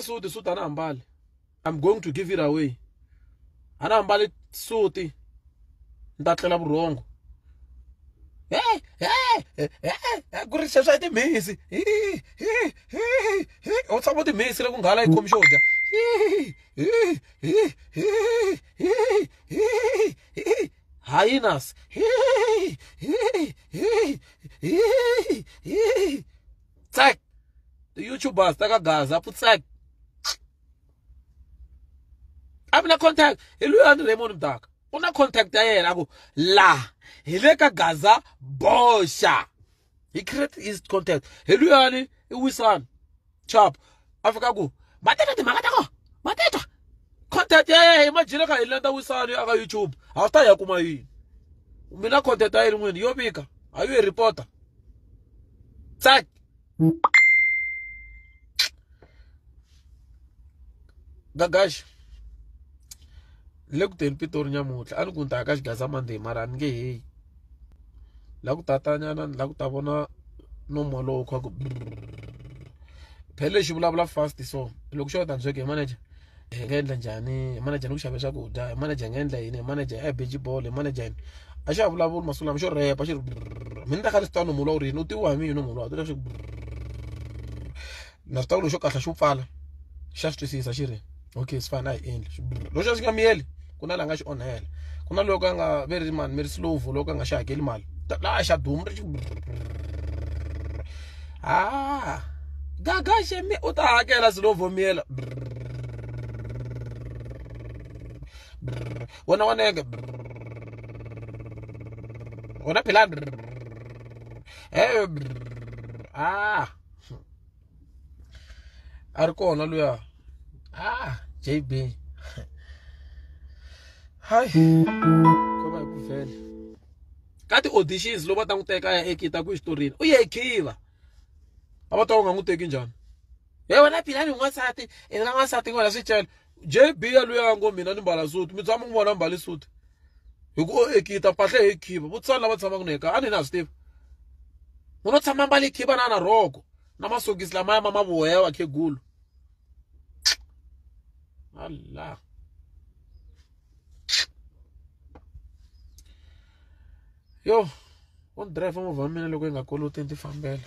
na suti suti a na ambali I'm going to give it away a na ambali suti ni ta tlela vurhongo ku ri sweswo i timhisi u tshama u timhisi loko nghala yi khomi xo dya hyenas tsak ti-youtubers ta ka gaza putsak a mi na contact hi luyani Raymond Mdaka u na contact ya yena a ku la hi le ka gaza boxa he create his contact hi luyani i wisani chap a fika ku va teka timhaka ta kona va titwa content ya yena imagine ka hi lenda wisani aka youtube a wu ta ya kuma yini mina content ya yini n'wini yo vika a yi reporter tsak Gagash ni le ku teni Pitori nyamuntlha a ni ku ni ta ya ka xigaza Monday mara a ni nge heyi la ku tatanyana ni la ku ta vona nomo lowu kha ku phela lexi vulavula fast so loko xo ta ni hi manager hi nga endla njhani hi manager ni ku xave swakudya hi manager hi nga endla yini hi manager a hi beji bolo hi manager yini a xa ha vulavuli masiku lama xo repa xi ri mina ni ta kha ni swi tiva nomo lowu ri yini u tiviwa hi mina nomo lowu a xi na swi tiva ku lexo kahlula xi wu pfala xa swi twisisa xi ri okay it's fine a hi endli loko xo xi nga miyeli ku na la nga xi onhela ku na loko a nga ve ri mani mi ri slow loko a nga xi hakeli mali laha xa duma ri ah gagashe mi u ta hakela slow miyela wena wa nenge wena philani eh ah a ri kona luya ah JB hayi ko va hi ku vhele ka ti-auditions loko va ta n'wi teka a ya ekita ku xitorini u ye khiva a va ta u nga n'wi teki njhani he wena philani n'wansati i nga n'wansati n'wana swi cela JB ya luya ngo mina ni mbala suti mi tshama n'wi vona mbali suti hi ku o ekita mpahla hi khiva vutisani lava tshamaka na ekaya a ni na swi tiva munhu o tshama mbali khiva na na rhoko na masokisi lamaya ma mavoya wa khegulu Allah yo u ni driver movha wa mina loko yi nga koloti ni ti fambela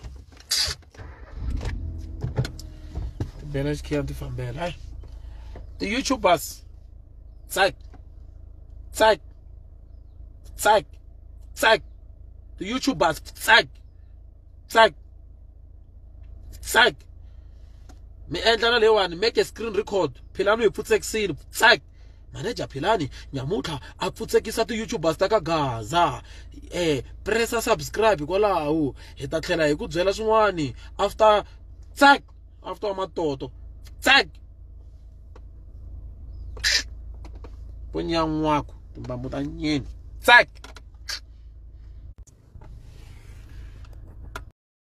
ti bela xikhiya ni ti fambela hayi ti-youtubers tsak tsak tsak tsak ti-youtubers tsak tsak tsak mi endla na leyiwani make a screen record philani u hi pfutsekisile tsak manager philani nyamuntlha a pfutsekisa ti-youtubers ta ka gaza eh pressa subscribe kwalaho hi ta tlhela hi ku byela swin'wani after tsak after wa matoto tsak vonyan'waku timbambu ta nyini tsak.